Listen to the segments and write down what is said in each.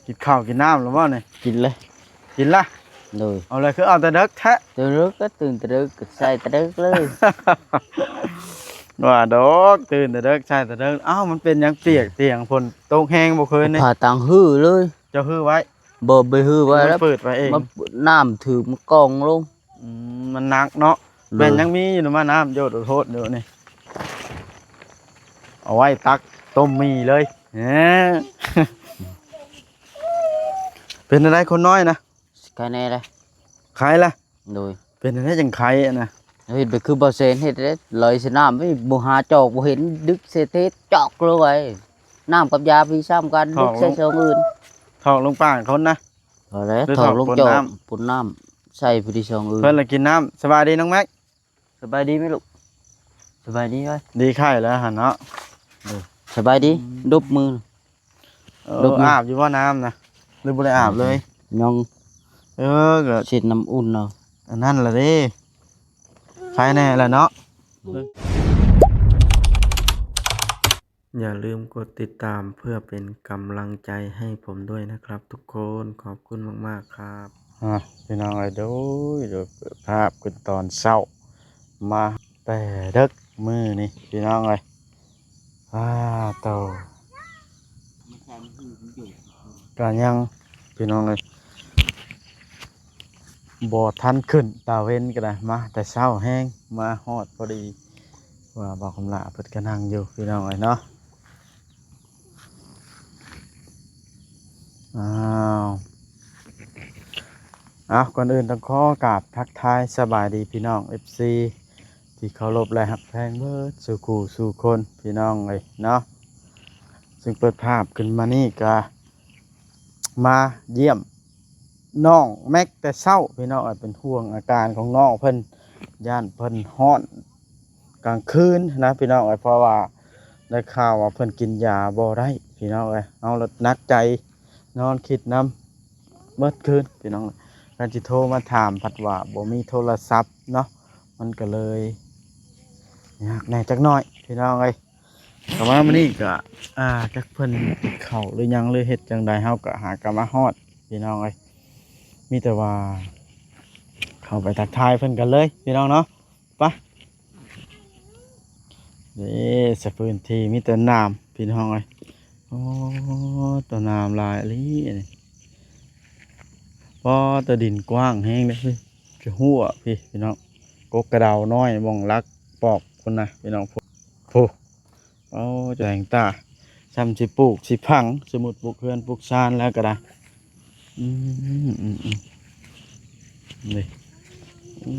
ກິນເຂົ້າກິນນ້ຳແລ້ວບໍ່ນີ້? ກິນເລີຍ ກິນລະ? ໂດຍ. ເອົາເລີຍ ຄືເອົາແຕ່ເດິກແທ້? ແຕ່ເດິກກໍຕື່ນແຕ່ເດິກ ກໍໃສ່ແຕ່ເດິກເລີຍ. ວ່າດອກ ຕື່ນແຕ່ເດິກ ໃສ່ແຕ່ເດິກ. ອ້າວ ມັນເປັນຫຍັງປຽກຕຽງ ຝົນຕົກແຮງບໍ່ຄືນນີ້? ຜ້າຕາງຮື້ເລີຍ. ເຈົ້າຮື້ໄວ້? ບໍ່ ໄປຮື້ໄວ້ແລ້ວ ມັນເປີດໄວ້ເອງ. ມັນ ນ້ຳຖືກມັນກ່ອງລົງ. ອືມ ມັນໜັກເນາະ. ໂດຍ. ແມ່ນຍັງມີຢູ່ນະ ມານ້ຳໂຍດໂທດຢູ່ນີ້ ເອົາໄວ້ຕັກຕົ້ມໝີ່ເລີຍ. ເອີ ເປັນຈັ່ງໃດຄົນນ້ອຍນະ? ໄຄແດ່ລະ. ໄຄລະ? ໂດຍ. ເປັນຈັ່ງໃດຈັ່ງໄຄນະ? ເຮັດໄປຄືບໍ່ແຊນເຮັດເດ້ ລອຍໃສ່ນ້ຳ ບໍ່ຫາຈອກບໍ່ເຫັນ ດຶກໃສ່ເທດຈອກລົງໄວ້. ນ້ຳກັບຢາພີ່ຊ້ຳກັນ ດຶກໃສ່ຊ່ອງອື່ນ ຖອກລົງປາກຄົນນະ. ພໍແລ້ວ ຖອກລົງຈອກ ປົນນ້ຳ ປົນນ້ຳໃສ່ຜູ້ທີ່ຊ່ອງອື່ນ ເພິ່ນລະກິນນ້ຳ. ສະບາຍດີນ້ອງແມັກ. ສະບາຍດີແມ່ລູກ. ສະບາຍດີເອີຍ. ດີໄຂ້ແລ້ວຫັ້ນເນາະ. ເອີ ສະບາຍດີ. ອືມ ດົບມື. ເອີ ດົບມື. ອາບຢູ່ບໍ່ນ້ຳນະ ຫຼືບໍ່ໄດ້ອາບເລີຍ? ຍັງ. ເອີ ກໍເຊັດນ້ຳອຸ່ນເອົາ. ອັນນັ້ນລະເດ້ ໄຄແດ່ລະເນາະ. ຢ່າลืมกดติดตามเพื่อเป็นกำลังใจให้ผมด้วยนะครับทุกคน ขอบคุณมากๆครับ. ອ່າ ພີ່ນ້ອງເອີຍ ໂດຍ ໂດຍ ເປີດພາບຂຶ້ນຕອນເຊົ້າ ມາແຕ່ເດິກມື້ນີ້ພີ່ນ້ອງເອີຍ. ອ່າ ໂຕ ກະຍັງ ພີ່ນ້ອງເອີຍ ບໍ່ທັນຂຶ້ນ ຕາເວັນກໍໄດ້ ມາແຕ່ເຊົ້າແຮງ ມາຮອດພໍດີ ວ່າບ່າວຄຳຫຼ້າເພິ່ນກໍນັ່ງຢູ່ ພີ່ນ້ອງເອີຍເນາະ. ອ້າວ ເອົາ ກ່ອນອື່ນຕ້ອງຂໍກາບທັກທາຍສະບາຍດີພີ່ນ້ອງ ເອັຟຊີ ທີ່ເຄົາລົບ ແລະ ຮັກແພງເບິດສູ່ຄູ່ສູ່ຄົນ ພີ່ນ້ອງເອີຍເນາະ. ຊຶ່ງເປີດພາບຂຶ້ນມານີ້ກະມາຢ້ຽມນ້ອງແມັກແຕ່ເຊົ້າ ພີ່ນ້ອງເອີຍ ເປັນຫ່ວງອາການຂອງນ້ອງເພິ່ນ ຢ້ານເພິ່ນຮ້ອນກາງຄືນນະ ພີ່ນ້ອງເອີຍ ເພາະວ່າໄດ້ຂ່າວວ່າເພິ່ນກິນຢາບໍ່ໄດ້ ພີ່ນ້ອງເອີຍ. ເຮົາລະໜັກໃຈ ນອນຄິດນຳ ເບິດຄືນ ພີ່ນ້ອງ. ຄັນຊິໂທມາຖາມພັດວ່າບໍ່ມີໂທລະສັບເນາະ ມັນກໍເລີຍຍາກແດ່ຈັກໜ້ອຍ ພີ່ນ້ອງເອີຍ. ແຕ່ວ່າມື້ນີ້ກໍ ອ່າ ຈັກເພິ່ນກິນເຂົ້າຫຼືຫຍັງ ຫຼືເຮັດຈັ່ງໃດ ເຮົາກໍຫາກໍມາຮອດ ພີ່ນ້ອງເອີຍ. ມີແຕ່ວ່າເຂົ້າໄປທັກທາຍເພິ່ນກັນເລີຍ ພີ່ນ້ອງເນາະ. ໄປ ເດ້ ສະພື້ນທີ່ມີແຕ່ນ້ຳ ພີ່ນ້ອງເອີຍ. ໂອ້ ໂຕນ້ຳຫຼາຍອີ່ຫຼີອັນນີ້. ປໍ ແຕ່ດິນກວ້າງແຮງເດ້ ຈະຮົ່ວພີ່ ພີ່ນ້ອງ. ກົກກະເດົານ້ອຍ ໝ່ອງລັກປອກພຸ້ນນະ ພີ່ນ້ອງ. ໂອ້ ໂອ້ ຈະແຮງຕາ ຊ່ຳຊິປູກຊິຝັງ ສົມມຸດປູກເຮືອນປູກຊານແລ້ວກໍໄດ້. ອືມ ອືມ ອືມ ນີ້ ໂອ້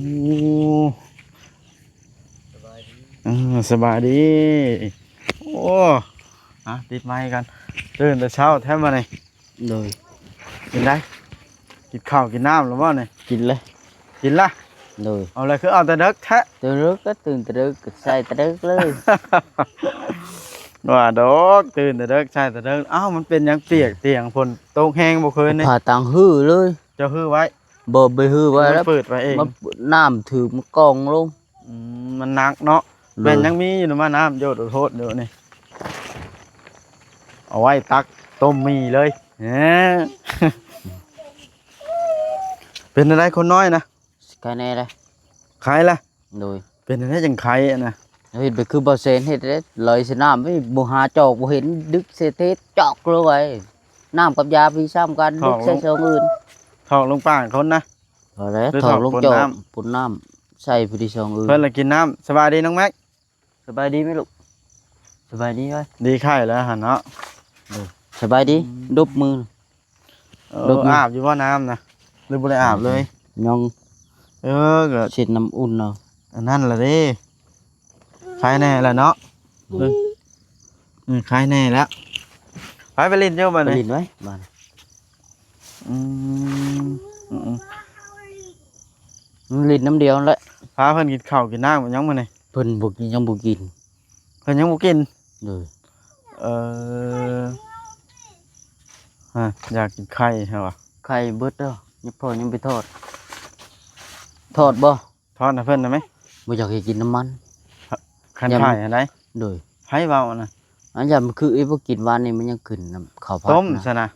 ສະບາຍດີ ເອີ ສະບາຍດີ. ໂອ້ ອ່ະ ຕິດໄມກັນ ຕື່ນແຕ່ເຊົ້າແທ້ມື້ນີ້. ໂດຍ. ເປັນໃດ? ກິນເຂົ້າກິນນ້ຳແລ້ວບໍ່ນີ້? ກິນແລ້ວ. ກິນລະ? ໂດຍ. ເອົາເລີຍ ຄືເອົາແຕ່ເດິກແທ້? ແຕ່ເດິກກໍຕື່ນແຕ່ເດິກ ກໍໃສ່ແຕ່ເດິກເລີຍ. ວ່າດອກ ຕື່ນແຕ່ເດິກ ໃສ່ແຕ່ເດິກ. ອ້າວ ມັນເປັນຫຍັງປຽກຕຽງ ຝົນຕົກແຮງບໍ່ຄືນນີ້? ຜ້າຕາງຮື້ເລີຍ. ເຈົ້າຮື້ໄວ້? ບໍ່ ໄປຮື້ໄວ້ແລ້ວ ມັນເປີດໄວ້ເອງ. ມັນ ນ້ຳຖືກມັນກ່ອງລົງ. ອືມ ມັນໜັກເນາະ. ໂດຍ. ແມ່ນຍັງມີຢູ່ນະ ມານ້ຳໂຍດໂທດຢູ່ນີ້ ເອົາໄວ້ຕັກຕົ້ມໝີ່ເລີຍ. ເອີ ເປັນຈັ່ງໃດຄົນນ້ອຍນະ? ໄຄແດ່ລະ. ໄຄລະ? ໂດຍ. ເປັນຈັ່ງໃດຈັ່ງໄຄນະ? ເຮັດໄປຄືບໍ່ແຊນເຮັດເດ້ ລອຍໃສ່ນ້ຳ ບໍ່ຫາຈອກບໍ່ເຫັນ ດຶກໃສ່ເທດຈອກລົງໄວ້. ນ້ຳກັບຢາພີ່ຊ້ຳກັນ ດຶກໃສ່ຊ່ອງອື່ນ ຖອກລົງປາກຄົນນະ. ພໍແລ້ວ ຖອກລົງຈອກ ປຸ້ນນ້ຳ ປຸ້ນນ້ຳໃສ່ຜູ້ທີ່ຊ່ອງອື່ນ ເພິ່ນລະກິນນ້ຳ. ສະບາຍດີນ້ອງແມັກ. ສະບາຍດີແມ່ລູກ. ສະບາຍດີເອີຍ. ດີໄຂ້ແລ້ວຫັ້ນເນາະ. ເອີ ສະບາຍດີ. ອືມ ດົບມື. ເອີ ດົບມື. ອາບຢູ່ບໍ່ນ້ຳນະ ຫຼືບໍ່ໄດ້ອາບເລີຍ? ຍັງ. ເອີ ກໍເຊັດນ້ຳອຸ່ນເອົາ. ອັນນັ້ນລະເດ້ ໄຄແດ່ລະເນາະ. ໂດຍ. ເອີ ເອີ ໄຄແດ່ລະ. ໄປ ໄປຫຼິ້ນຢູ່ບາດນີ້ ໄປຫຼິ້ນໄວ້ບາດ. ອືມ ອືມໆ ຫຼິ້ນນ້ຳດຽວຫັ້ນແຫຼະ. ພາເພິ່ນກິນເຂົ້າກິນນ້ຳຫຍັງມື້ນີ້? ເພິ່ນບໍ່ກິນ ຍັງບໍ່ກິນ. ເພິ່ນຍັງບໍ່ກິນ? ໂດຍ. ເອີ ຮະ ຢາກກິນໄຂ່ແທ້ຫວາ? ໄຂ່ເບິດແລ້ວ ຍັງ ພໍ່ຍັງໄປທອດ. ທອດບໍ່? ທອດໃຫ້ເພິ່ນໄດ້ໄໝ? ບໍ່ຢາກໃຫ້ກິນນ້ຳມັນ. ຄັນໄຂ່ຫັ້ນໃດ? ໂດຍ. ໃຜເວົ້ານະ? ອັນຢ່າງມັນຄືອີ່ບໍ່ກິນວານນີ້ ມັນຍັງຂຶ້ນນຳເຂົ້າຜັດ. ຕົ້ມຊະນະ.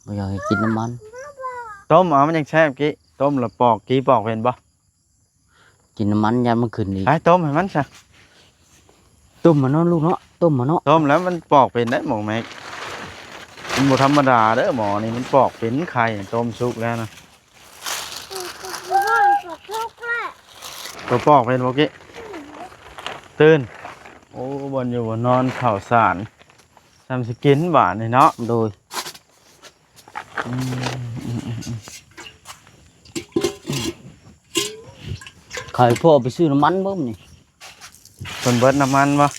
ບໍ່ຢາກໃຫ້ກິນນ້ຳມັນ. ຕົ້ມເອົາ ມັນຈັ່ງແຊບ. ກີ້ ຕົ້ມແລ້ວປອກ. ກີ້ປອກເປັນບໍ່? ກິນນ້ຳມັນຢ້ານມັນຂຶ້ນອີກ. ໄປຕົ້ມໃຫ້ມັນຊະ. ຕົ້ມມາເນາະລູກເນາະ, ຕົ້ມມາເນາະ. ຕົ້ມແລ້ວມັນປອກເປັນໄດ໋ ໝໍແມັກ. ມັນບໍ່ທຳມະດາເດີ້ ໝໍນີ້ ມັນປອກເປັນໄຂ່ ຕົ້ມສຸກແລ້ວນະ. ຕົວປອກເປັນບໍ່ກີ້? ຕື່ນ. ໂອ້ ບ່ອນຢູ່ບ່ອນນອນ ເຂົ້າສານ ຊ່ຳຊິກິນບາດນີ້ເນາະ. ໂດຍ. ອືມ ອືມ ອືມ ອືມ ຂ້ອຍພໍ່ໄປຊື້ນ້ຳມັນບໍ່ມື້ນີ້? ເພິ່ນເບິດນ້ຳມັນບໍ່?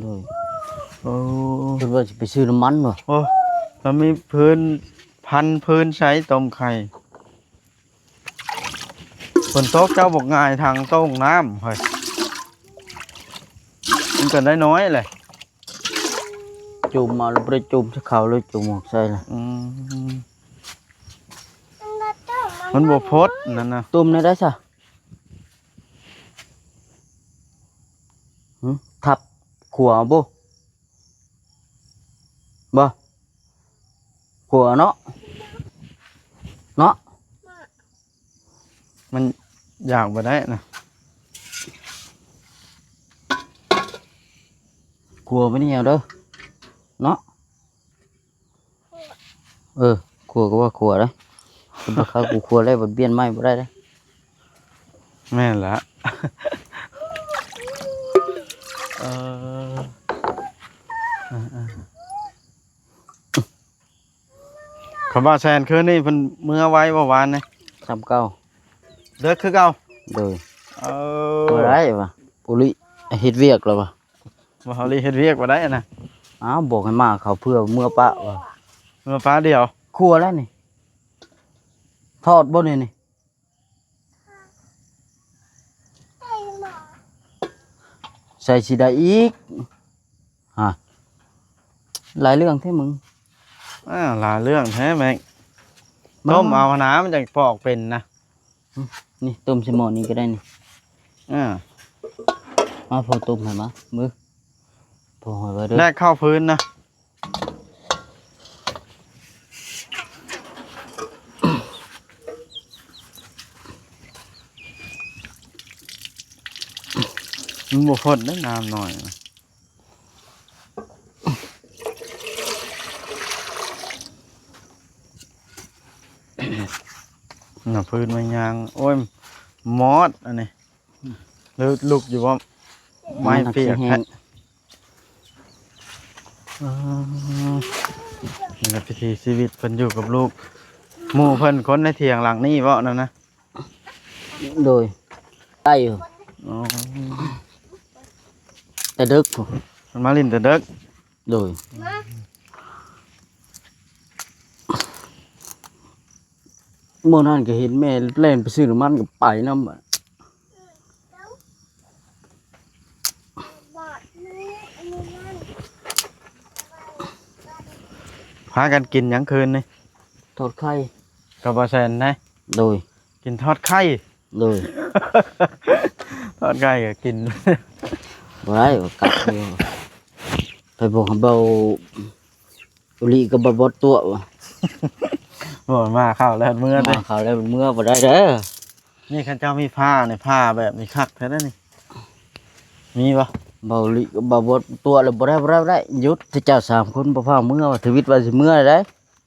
ໂດຍ. ໂອ້ ເພິ່ນວ່າຊິໄປຊື້ນ້ຳມັນບໍ່? ໂອ້ ລາວມີຟືນ ພັນຟືນໃຊ້ຕົ້ມໄຂ່. ຝົນຕົກເຈົ້າບໍ່ຫງາຍຖັງໂຕ່ງນ້ຳເຮີ້ຍ. ມັນກໍໄດ້ນ້ອຍແຫຼະ. ຈຸ່ມເອົາ ແລ້ວບໍ່ໄດ້ຈຸ່ມໃສ່ເຂົ້າເລີຍ, ຈຸ່ມອອກໃສ່ລະ. ອືມ ມັນບໍ່ພົດນັ້ນນະ. ຕົ້ມແນວໃດຊະ? ຫຶ? ທັບຂົ້ວເອົາບໍ່? ບໍ່? ຂົ້ວເນາະ ເນາະ. ມັນຢາກບໍ່ໄດ້ນະ. ຂົ້ວໄປນີ້ເອົາເດີ ເນາະ. ເອີ ຂົ້ວກໍວ່າຂົ້ວເດ້. ຄັນວ່າເຂົາກູຂົ້ວແລ້ວ ບັດປ່ຽນໃໝ່ບໍ່ໄດ້ເດ້. ແມ່ນລະ. ເອີ ເອີໆ ຄຳວ່າແຊນຄືນນີ້ເພິ່ນເມືອໄວບໍ່ວານນີ້? ສ່ຳເກົ່າ. ເດິກຄືເກົ່າ? ໂດຍ. ເອີ ບໍ່ໄດ້ວ່າ ອຸລິເຮັດວຽກແລ້ວວ່າ. ບໍ່ ອຸລິເຮັດວຽກບໍ່ໄດ້ນະ. ອ້າວ ບອກໃຫ້ໝາເຂົາເພື່ອເມືອປະວ່າ. ເມືອປະດຽວ. ຂົ້ວແລ້ວນີ້ ທອດບໍ່ນີ້ນີ້? ໃສ່ຊິໄດ້ອີກ. ຮະ ຫຼາຍເລື່ອງແທ້ມຶງ. ອ້າວ ຫຼາຍເລື່ອງແທ້ແມັກ. ມາ ຕົ້ມເອົາຫັ້ນນາ ມັນຈັ່ງປອກເປັນນະ. ນີ້ ຕົ້ມໃສ່ໝໍ້ນີ້ກໍໄດ້ນີ້. ອ່າ ມາ ພໍ່ຕົ້ມໃຫ້ມາ ມື ພໍ່ຫອຍໄວ້ເດີ. ແລກເຂົ້າພື້ນນະ. ມັນບໍ່ພົດເດ້ ນ້ຳໜ້ອຍນະ. ນະ ພື້ນໄມ້ຍາງ. ໂອ້ຍ ມອດອັນນີ້. ລຸກ ລຸກຢູ່ບໍ່? ໄມ້ປຽກແທ້. ອືມ ນີ້ລະວິຖີຊີວິດເພິ່ນຢູ່ກັບລູກ. ໝູ່ເພິ່ນຄົນໃນຖຽງຫຼັງນີ້ບໍ່ນັ້ນນະ? ໂດຍ ໄດ້ຢູ່. ອໍ ແຕ່ເດິກພຸ້ນ ເພິ່ນມາຫຼິ້ນແຕ່ເດິກ. ໂດຍ. ມື້ນັ້ນກໍເຫັນແມ່ແລ່ນໄປຊື້ນ້ຳມັນ ກໍໄປນຳ. ພາກັນກິນຫຍັງຄືນນີ້? ທອດໄຂ່ ກັບບໍ່ແຊນໄດ໋. ໂດຍ. ກິນທອດໄຂ່. ໂດຍ. ທອດໄຂ່ກໍກິນ ບໍ່ໄດ້ ກໍກັດຢູ່. ໄປບອກໃຫ້ເບົາ ອີ່ຫຼີກໍບໍ່ ບໍ່ຕົວະວ່າ ບໍ່ ມາເຂົ້າແລ້ວເມືອເດ້ ມາເຂົ້າແລ້ວເມືອບໍ່ໄດ້ເດີ. ນີ້ຄັນເຈົ້າມີຜ້ານີ້ ຜ້າແບບນີ້ຄັກແທ້ເດ້ນີ້. ມີບໍ່? ເບົາອີ່ຫຼີກໍບໍ່ ບໍ່ຕົວະແລ້ວ ບໍ່ໄດ້ ບໍ່ໄດ້ ບໍ່ໄດ້. ຢຸດ ເຈົ້າສາມຄົນບໍ່ພາເມືອວ່າ ທະວິດວ່າຊິເມືອໄດ້.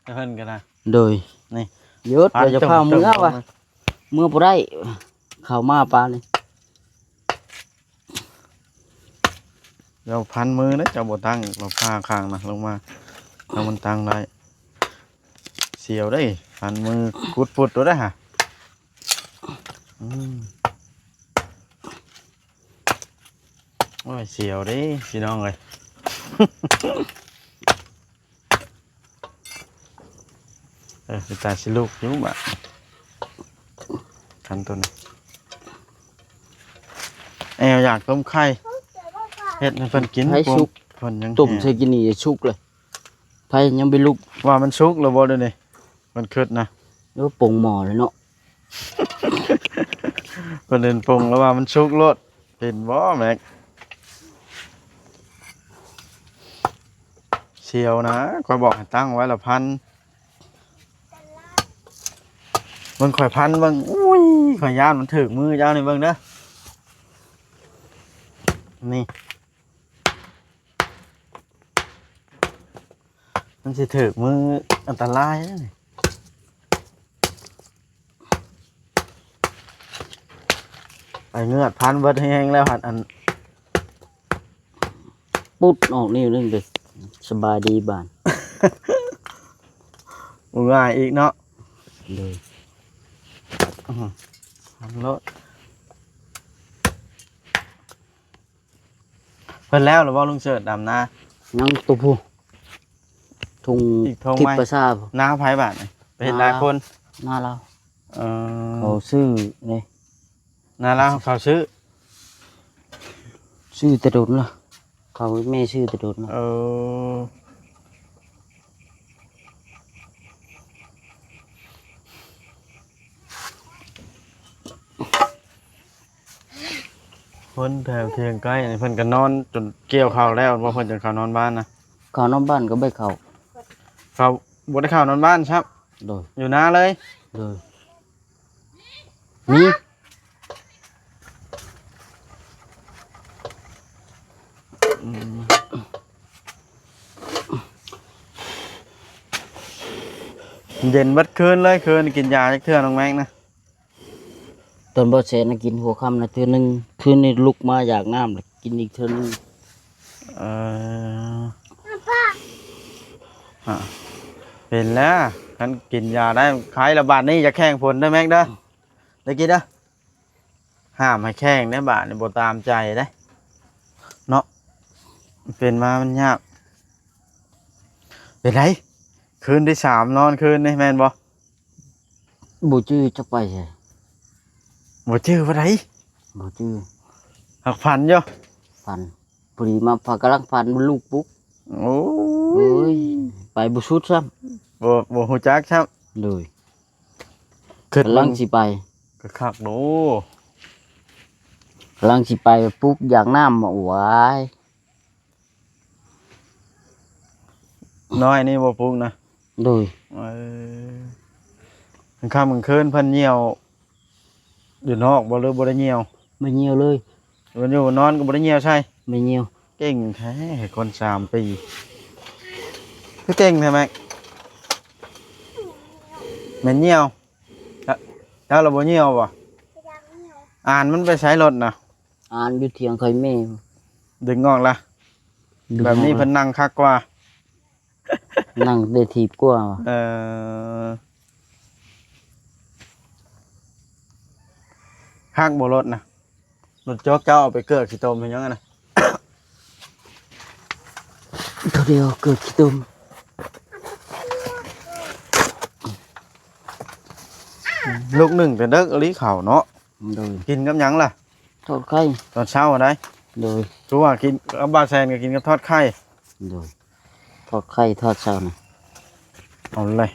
ແຕ່ເພິ່ນກໍນະ ໂດຍ ນີ້ ຢຸດ ວ່າຈະພາເມືອວ່າ ເມືອບໍ່ໄດ້ ເຂົ້າມາປານນີ້. ເຈົ້າພັນມືເດ້ ເຈົ້າບໍ່ຕັ້ງ ລາວພາຂ້າງນະລົງມາ ຖ້າມັນຕັ້ງໄດ້. ສຽວເດ້ ພັນມືກຸດປຸດໂຕໄດ້ຫະ. ອືມ ໂອ້ຍ ສຽວເດ້ພີ່ນ້ອງເອີຍ. ເອີ ເປັນຕາຊິລຸກຢູ່ບາດ ຄັນຕົວນີ້ ແອວຢາກຕົ້ມໄຂ່ ເຮັດໃຫ້ເພິ່ນກິນ. ໄຂ່ສຸກ ເພິ່ນຍັງ ຕົ້ມໃສ່ກິນນີ້ສຸກເລີຍ. ໄຟຍັງບໍ່ລຸກ ວ່າມັນສຸກແລ້ວບໍ່ດຽວນີ້? ມັນຄຶດນະ ໂອ້ ປົງໝໍ້ເລີຍເນາະ. ເພິ່ນເຫັນປົງແລ້ວວ່າມັນສຸກໂລດ. ເຫັນບໍ່ແມັກ? ສຽວນະ ຂ້ອຍບອກໃຫ້ຕັ້ງໄວ້ລະພັນ ເບິ່ງ ຂ້ອຍພັນເບິ່ງ ອຸ້ຍ ຂ້ອຍຢ້ານມັນຖືກມືເຈົ້ານີ້ ເບິ່ງເດີ ນີ້ ມັນຊິຖືກມື ອັນຕະລາຍເດ້ນີ້ ໄປເງືອດພັນເບິດແຮງແລ້ວຫັ້ນ ອັນ ປຸດອອກນິ້ວໜຶ່ງເດີ ສະບາຍດີບາດ ບໍ່ງ່າຍອີກເນາະ ໂດຍ ອື ທຳໂລດ ເພິ່ນແລ້ວແລ້ວບໍ່ລຸງເສີດດຳນາ? ຍັງ ໂຕຜູ້ ທົ່ງ ອີກທົ່ງ ທິດ ໃໝ່ ປະຊາ ນາໃຜບາດນີ້? ໄປເຮັດນາຄົນ ນາລາວ ເອີ ເຂົາຊື້ເດ້ ນາລາວເຂົາຊື້ ຊື້ແຕ່ດົນລະ ເຂົາແມ່ຊື້ແຕ່ດົນລະ ເອີ ຄົນແຖວທຽງໃກ້ນີ້ເພິ່ນກໍນອນຈົນກ່ຽວເຂົ້າແລ້ວບໍ່? ເພິ່ນຈັ່ງເຂົ້ານອນບ້ານນະ ເຂົ້ານອນບ້ານກໍບໍ່ໄດ້ເຂົ້າ ເຂົາບໍ່ໄດ້ເຂົ້ານອນບ້ານຊ້ຳ ໂດຍ ຢູ່ນາເລີຍ ໂດຍ ມີ ອືມ ເຢັນເບິດຄືນເລີຍ ຄືນກິນຢາຈັກເທື່ອ ນ້ອງແມັກນະ? ຕອນບໍ່ແຊນນະກິນຫົວຄ່ຳນະເທື່ອໜຶ່ງ ຄືນນີ້ລຸກມາຢາກນ້ຳລະກິນອີກເທື່ອໜຶ່ງ ເອີ ອາ ເປັນແລ້ວ ຄັນກິນຢາໄດ້ ໄຄລະບາດນີ້ ຢ່າແຂ່ງຝົນເດີແມັກເດີ ໄດ້ກິນເດີ ຫ້າມໃຫ້ແຂ່ງເດ້ບາດນີ້ ບໍ່ຕາມໃຈເດ້ເນາະ ເປັນມາມັນຍາກ ເປັນໃດ ຄືນທີສາມນອນຄືນນີ້ແມ່ນບໍ່? ບໍ່ຈື່ຈັກໄປໃສ ບໍ່ຈື່ວ່າໃດ ບໍ່ຈື່ ຫາກຝັນຢູ່ ຝັນ ພໍດີມາຝັນ ກຳລັງຝັນ ລູກປຸກ ໂອ້ຍ ໂອ້ຍ ໄປບໍ່ສຸດຊ້ຳ ບໍ່ ບໍ່ຮູ້ຈັກຊ້ຳ ໂດຍ ຄິດ ກຳລັງຊິໄປ ກໍຄັກໂດ ກຳລັງຊິໄປ ປຸກຢາກນ້ຳ ໂອ້ຍ ນ້ອຍນີ້ບໍ່ປຸກນະ ໂດຍ ເອີ ກາງຄ່ຳກາງຄືນເພິ່ນຍ່ຽວຢູ່ນອກບໍ່ ຫຼືບໍ່ໄດ້ຍ່ຽວ? ບໍ່ຍ່ຽວເລີຍ ຢູ່ນອນກໍບໍ່ໄດ້ຍ່ຽວໃສ່ ບໍ່ຍ່ຽວ ເກັ່ງແທ້ຄົນສາມປີ ຄືເກັ່ງແທ້ແມັກ ແມ່ນຍ່ຽວ ເຈົ້າລະບໍ່ຍ່ຽວບໍ່? ອານມັນໄປໃສລົດນະ? ອານຢູ່ຖຽງໄຄແມ່ ດຶງອອກລະ ແບບນີ້ເພິ່ນນັ່ງຄັກກວ່າ ນັ່ງໄດ້ຖີບກວ່າ ເອີ ຄັກບໍ່ລົດນະ ລົດໂຈກເຈົ້າເອົາໄປເກືອກຂີ້ຕົມເຮັດຫຍັງຫັ້ນນະ ໂຕດຽວເກືອກຂີ້ຕົມ ລູກໜຶ່ງແຕ່ເດິກອີ່ຫຼີເຂົ້າເນາະ ໂດຍ ກິນກັບຫຍັງລະ? ທອດໄຂ່ ຕອນເຊົ້າໄດ໋ ໂດຍ ຄືວ່າກິນກັບບ່າວແຊນກໍກິນກັບທອດໄຂ່ ໂດຍ ທອດໄຂ່ທອດເຊົ້ານະ ເອົາເລີຍ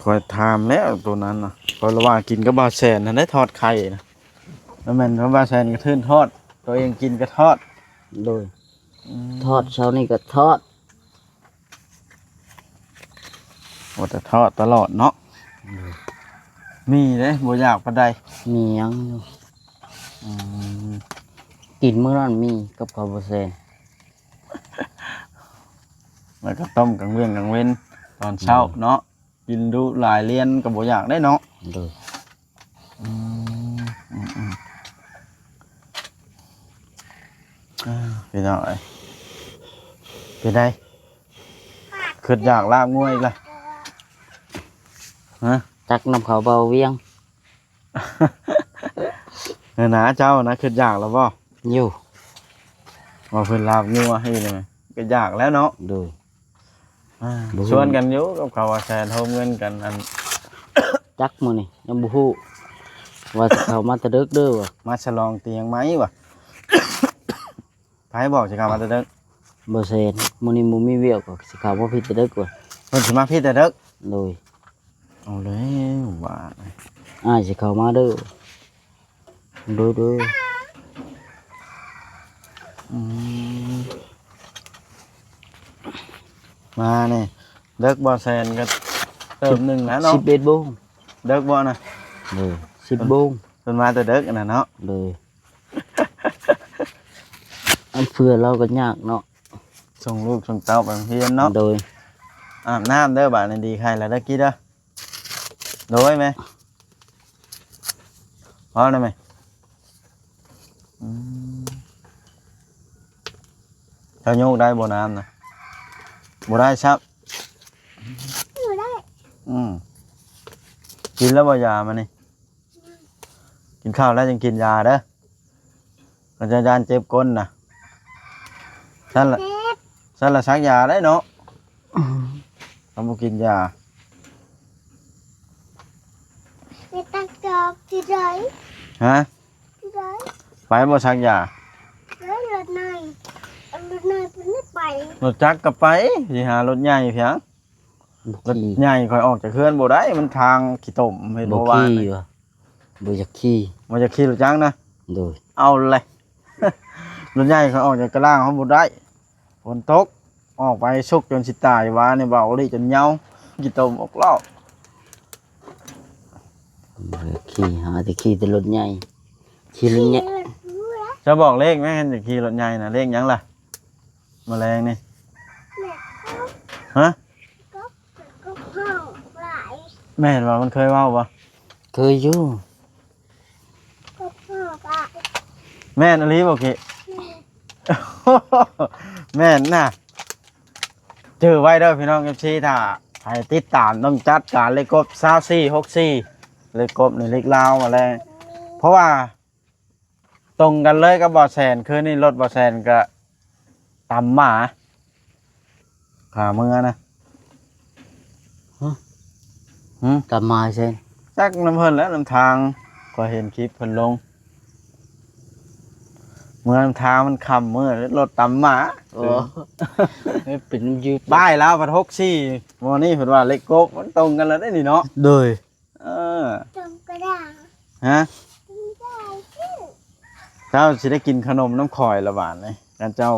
ຂ້ອຍຖາມແລ້ວໂຕນັ້ນນະ ຂ້ອຍລະວ່າກິນກັບບ່າວແຊນຫັ້ນໄດ໋ ທອດໄຂ່ນະ ບໍ່ແມ່ນວ່າບ່າວແຊນກະເທີນທອດ ໂຕເອງກິນກະທອດ ໂດຍ ອືມ ທອດເຊົ້ານີ້ກະທອດ ວ່າແຕ່ທອດຕະຫຼອດເນາະ ໂດຍ ມີເດ້ ບໍ່ຢາກປານໃດ ມີຫຍັງຢູ່ ອືມ ກິນມື້ນັ້ນມີກັບເຂົ້າບໍ່ແຊນ ແລ້ວກໍຕົ້ມກາງວຽງກາງເວັນ ຕອນເຊົ້າ ອືມ ເນາະ ກິນດຸຫຼາຍລຽນກໍບໍ່ຢາກໄດ້ເນາະ ໂດຍ ອືມ ອືມ ອືມ ເອີ ພີ່ນ້ອງເອີຍ ເປັນໃດ? ຄິດຢາກລາບງົວອີກລະ ຮະ? ຕັກນຳເຂົາເບົາວຽງ ເອີ ນາ ເຈົ້ານະ ຄິດຢາກລະບໍ່? ຢູ່ ວ່າເພິ່ນລາບງົວໃຫ້ນີ້ ກໍຢາກແລ້ວເນາະ ໂດຍ ອ່າ ບໍ່ຮູ້ ຊວນກັນຢູ່ກັບເຂົາວ່າແຊນໂຮມເງິນກັນ ອັນ ຈັກມື້ນີ້ຍັງບໍ່ຮູ້ ວ່າຊິເຂົ້າມາແຕ່ເດິກເດີວ່າ ມາສະຫຼອງຕຽງໃໝ່ວ່າ ໃຜບອກຊິເຂົ້າມາແຕ່ເດິກ? ບໍ່ແຊນ ມື້ນີ້ບໍ່ມີວຽກ ກໍຊິເຂົ້າມາພີ້ແຕ່ເດິກວ່າ ເພິ່ນຊິມາພີ້ແຕ່ເດິກ? ໂດຍ ເອົາແລ້ວບາດນີ້ ອ້າຍຊິເຂົ້າມາເດີ ໂດຍ ໂດຍ ອືມ ມານີ້ ເດິກບໍ່ແຊນກໍ ເຕີມໜຶ່ງແລ້ວເນາະ ສິບເອັດໂມງ ເດິກບໍ່ນະ? ໂດຍ ສິບໂມງ ເພິ່ນມາແຕ່ເດິກອັນນັ້ນເນາະ ໂດຍ ອັນເພື່ອລາວກໍຍາກເນາະ ສົ່ງລູກສົ່ງເຕົ້າໄປໂຮງຮຽນເນາະ ໂດຍ ອາບນ້ຳເດີ ບາດນີ້ດີໄຂ້ແລ້ວເດີກີ້ເດີ ໂດຍແມ່ ພໍແລ້ວແມ່ ອືມ ເຈົ້າໂຍກໄດ້ບໍ່ນ້ຳນະ? ບໍ່ໄດ້ຊ້ຳ ບໍ່ໄດ້ ອືມ ກິນແລ້ວບໍ່ຢາມື້ນີ້? ກິນເຂົ້າແລ້ວຈຶ່ງກິນຢາເດີ ຄັນເຈົ້າຢ້ານເຈັບກົ້ນນະ ຊັ້ນລະ ເຈັບ ຊັ້ນລະສັກຢາໄດ້ເນາະ ອືມ ຄັນບໍ່ກິນຢາ ໄປຕັກຈອກທີ່ໃດ? ຮະ? ທີ່ໃດ? ໄປບໍ່ສັກຢາ? ເອີ ລົດໃຫຍ່ ເອົາລົດໃຫຍ່ໄປ ລົດຈັກກໍໄປ ຊິຫາລົດໃຫຍ່ເພຍງ ບໍ່ຂີ່ ລົດໃຫຍ່ຂ້ອຍອອກຈາກເຮືອນບໍ່ໄດ້ ມັນທາງຂີ້ຕົມ ເຫັນບໍ່ ບໍ່ຂີ່ວ່າ ບໍ່ຢາກຂີ່ ບໍ່ຢາກຂີ່ລົດຈັກນະ ໂດຍ ເອົາແຫຼະ ລົດໃຫຍ່ຂ້ອຍອອກຈາກກະລາງເຮົາບໍ່ໄດ້ ຝົນຕົກ ອອກໄປສຸກຈົນຊິຕາຍ ວານີ້ເວົ້າອີ່ຫຼີຈົນເຍົາ ຂີ້ຕົມອອກລອກ ບໍ່ຢາກຂີ່ ຫາແຕ່ຂີ່ແຕ່ລົດໃຫຍ່ ຂີ່ລົດໃຫຍ່ ເຈົ້າບອກເລກແມ່ ຄັນຈະຂີ່ລົດໃຫຍ່ນະ ເລກຫຍັງລະ? ມະແລງນີ້ ຮະ? ແມ່ນບໍ່? ມັນເຄີຍເວົ້າບໍ່? ເຄີຍຢູ່ ແມ່ນອີ່ຫຼີບໍ່ເກະ? ແມ່ນນະ ຈື່ໄວ້ເດີພີ່ນ້ອງເອັຟຊີ ຖ້າໃຜຕິດຕາມນ້ອງຈັດການເລກກົບ ຊາວສີ່ ຫົກສີ່ ເລກກົບໃນເລກລາວມາແລງ ເພາະວ່າ ຕົງກັນເລີຍກັບບ່າວແສນ ຄືນນີ້ລົດບ່າວແສນກະຕຳໝາ ຂາເມືອນະ ຫຶ? ຫຶ? ຕຳໝາໃສ? ຈັກນຳເພິ່ນແຫຼະ ນຳທາງ ຂ້ອຍເຫັນຄລິບເພິ່ນລົງ ເມືອນຳທາງມັນຄ່ຳມື້ ລົດຕຳໝາ ໂອ້ ເປັນນຳຢູ່ ປ້າຍລາວພັດ ຫົກສີ່ ໝໍນີ້ເພິ່ນວ່າເລກກົບ ມັນຕົງກັນແລ້ວເດ້ນີ້ເນາະ ໂດຍ ເອີ ຕົງກະດາ ຮະ? ຕົງກະດາ ເຈົ້າຊິໄດ້ກິນຂະໜົມນຳຂ້ອຍລະບາດນີ້ ຄັນເຈົ້າ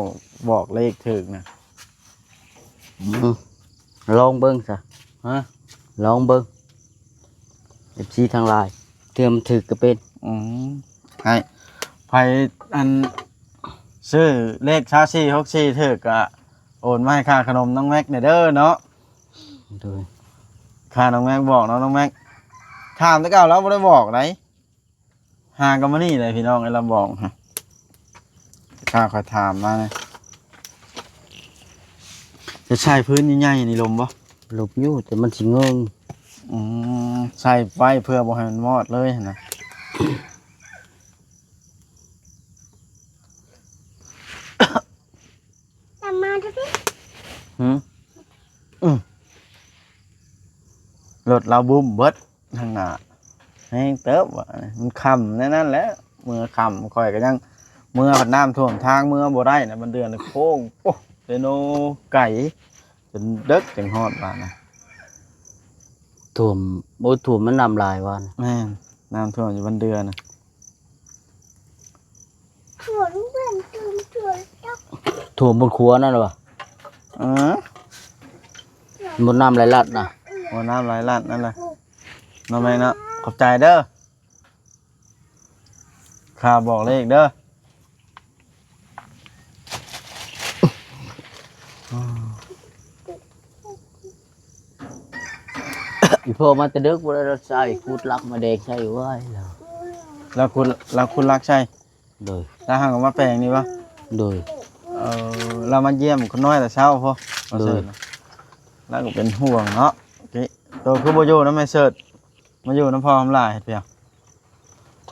ບອກເລກຖືກນະ ອືມ ລອງເບິ່ງຊະ ຮະ? ລອງເບິ່ງ ເອັຟຊີທັງຫຼາຍ ເທື່ອມັນຖືກກໍເປັນ ອືມ ໃຫ້ ໃຜ ອັນ ຊື້ເລກ ຊາວສີ່ ຫົກສີ່ ຖືກກໍໂອນມາໃຫ້ຄ່າຂະໜົມນ້ອງແມັກແດ່ເດີເນາະ ໂດຍ ຂ້ານ້ອງແມັກບອກເນາະ ນ້ອງແມັກ ຖາມແຕ່ເກົ່າລາວບໍ່ໄດ້ບອກໃດຫາກໍມານີ້ແຫຼະພີ່ນ້ອງ ລາວບອກ ຂ້າຂ້ອຍຖາມມານະ ຈະໃຊ້ພື້ນໃຫຍ່ໆນີ້ລົມບໍ່? ລົມຢູ່ ແຕ່ມັນຊິເງິ້ງ ອືມ ໃສ່ໄວ້ເພື່ອບໍ່ໃຫ້ມັນມອດເລີຍຫັ້ນນະ. ຕາມມາດູຕິ ຫືມ ອືມ ລົດລາວບຸ້ມເບິດທາງໜ້າ ແຮງເຕີບວ່າ ມັນຄ່ຳແນວນັ້ນແຫຼະ ເມືອຄ່ຳ ຂ້ອຍກໍຍັງເມືອ ນ້ຳຖ້ວມທາງເມືອບໍ່ໄດ້ນະ ມັນເດືອນໂຄ້ງ ໂອ້ ເດໂນ ໄກ ຈົນເດິກຈຶ່ງຮອດບາດນະ ຖ້ວມ ໂອ້ ຖ້ວມມັນນ້ຳຫຼາຍວ່ານະ ແມ່ນ ນ້ຳຖ້ວມຢູ່ບ້ານເດືອນະ. ຖ້ວມເຮືອນ ຖ້ວມ ຖ້ວມ ຖ້ວມບົນຂົວນັ້ນຫວາ? ເອີ ບົນນ້ຳໄຫຼລັດນະ ບົນນ້ຳໄຫຼລັດນັ້ນແຫຼະ ນ້ອງແມັກເນາະ ຂອບໃຈເດີ ຂ້າບອກເລກເດີ. ອີ່ພໍ່ມາແຕ່ເດິກບໍ່ໄດ້ ລາວໃສ່ຂຸດລັກມາແດກໃສ່ໄວ້ແລ້ວ ລາວຂຸດ ລາວຂຸດລັກໃສ່ ໂດຍ ລາວຫາກໍມາແປງນີ້ບໍ່? ໂດຍ ເອີ ລາວມາຢ້ຽມຄົນນ້ອຍແຕ່ເຊົ້າພຸ້ນ ໂດຍ ລາວກໍເປັນຫ່ວງເນາະ ໂຕຄືບໍ່ຢູ່ນຳແມ່ເສີດ ມາຢູ່ນຳພໍ່ຄຳຫຼາຍເຮັດພຽງ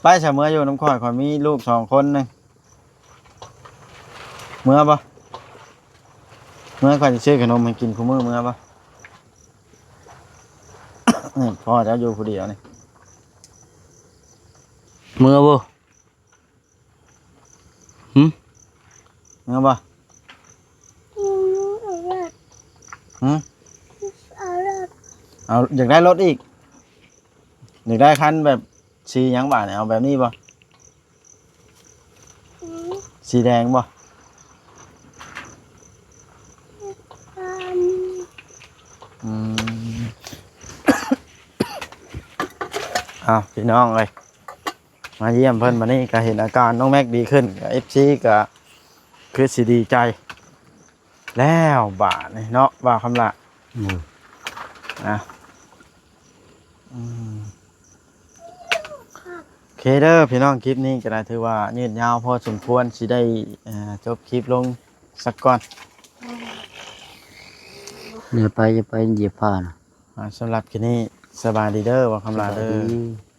ໄປຊະ ເມືອຢູ່ນຳຂ້ອຍ ຂ້ອຍມີລູກສອງຄົນໜຶ່ງ ເມືອບໍ່? ເມືອ ຂ້ອຍຊິຊື້ຂະໜົມໃຫ້ກິນຄູ່ມື້ ເມືອບໍ່? ນີ້ ພໍ່ເຈົ້າຢູ່ຜູ້ດຽວນີ້ ເມືອບໍ່? ຫຶ? ເມືອບໍ່? ຫຶ? ເອົາ ຢາກໄດ້ລົດອີກ? ຢາກໄດ້ຄັນແບບສີຫຍັງບາດນີ້ ເອົາແບບນີ້ບໍ່? ຫຶ? ສີແດງບໍ່? ອືມ ອືມ ອ້າວ ພີ່ນ້ອງເອີຍ ມາຢ້ຽມເພິ່ນ ບາດນີ້ກໍເຫັນອາການນ້ອງແມັກດີຂຶ້ນ ກໍ ເອັຟຊີ ກໍຄືຊິດີໃຈແລ້ວບາດນີ້ເນາະ ບ່າວຄຳຫຼ້າ ອືມ ນະ ອືມ ໂອເຄເດີພີ່ນ້ອງ ຄລິບນີ້ກໍໄດ້ຖືວ່າຍືດຍາວພໍສົມຄວນ ຊິໄດ້ ເອີ ຈົບຄລິບລົງສັກກ່ອນ ຢ່າໄປ ຢ່າໄປຢຽບຜ້ານະ ອ່າ ສຳລັບຄລິບນີ້ ສະບາຍດີເດີ ບ່າວຄຳຫຼ້າເດີ ສະບາຍດີ.